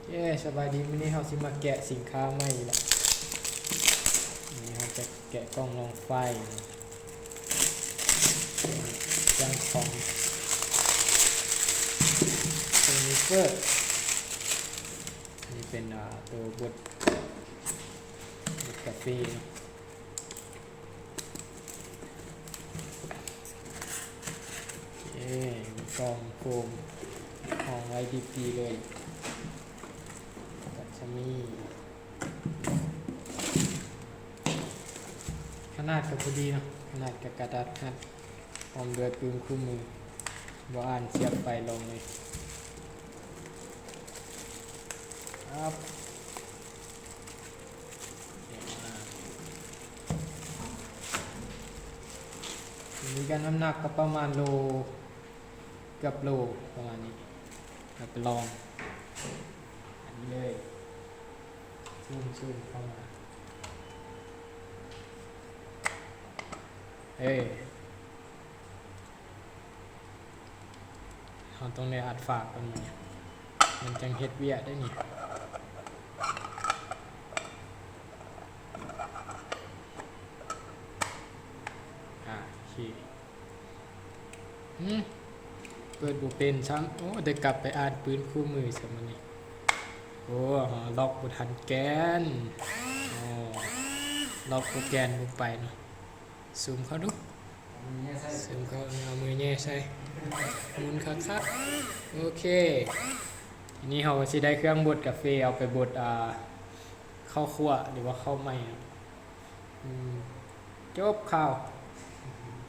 ເຢ້ ສະບາຍດີ, ມື້ນີ້ເຮົາຊິມາແກະສິນຄ້າໃໝ່ອີກແລ້ວ. ນີ້ເຮົາຈະແກະກ່ອງລອງໄຟ ເຄື່ອງຂອງ ເຟອເນີເຈີ ອັນນີ້ເປັນ ອ່າ ໂຕບົດ ບົດກາເຟເນາະ. ເອີ ມີກ່ອງໂຟມຮອງໄວ້ດີໆເລີຍ ກໍຈະມີ ຂະໜາດກໍພໍດີເນາະ, ຂະໜາດກໍກະທັດຮັດ ພ້ອມດ້ວຍປືນຄູ່ມື ບໍ່ອ່ານສຽບໄຟລົງເລີຍ ຄັບ. ນີ້ກໍນ້ຳໜັກກໍປະມານໂລ ເກືອບໂລປະມານນີ້. ເອົາໄປລອງອັນນີ້ເລີຍ ຊູມໆເຂົ້າມາ ເອີ. ເຮົາຕ້ອງໄດ້ອັດຝາກ່ອນ ມັນ ມັນຈັ່ງເຮັດວຽກໄດ້ນີ້. ອາ ໂອເຄ. ຫື ເປີດບໍ່ເປັນຊ້ຳ. ໂອ້ ໄດ້ກັບໄປອ່ານປືນຄູ່ມືຊ້ຳມື້ນີ້. ໂອ້ ເຮົາລັອກບໍ່ທັນແກນ. ໂອ້ ລັອກບໍ່ແກນບໍ່ໄປເນາະ. ຊູມເຂົ້າດູ ຊູມເຂົ້າ ເອົາມືແຍ່ໃສ່ ໝູນຄັກໆ. ໂອເຄ ທີນີ້ເຮົາກໍຊິໄດ້ເຄື່ອງບົດກາເຟ ເອົາໄປບົດ ອ່າ ເຂົ້າຂົ້ວ ຫຼືວ່າເຂົ້າໃໝ່ເນາະ. ອືມ ຈົບຂ່າວ.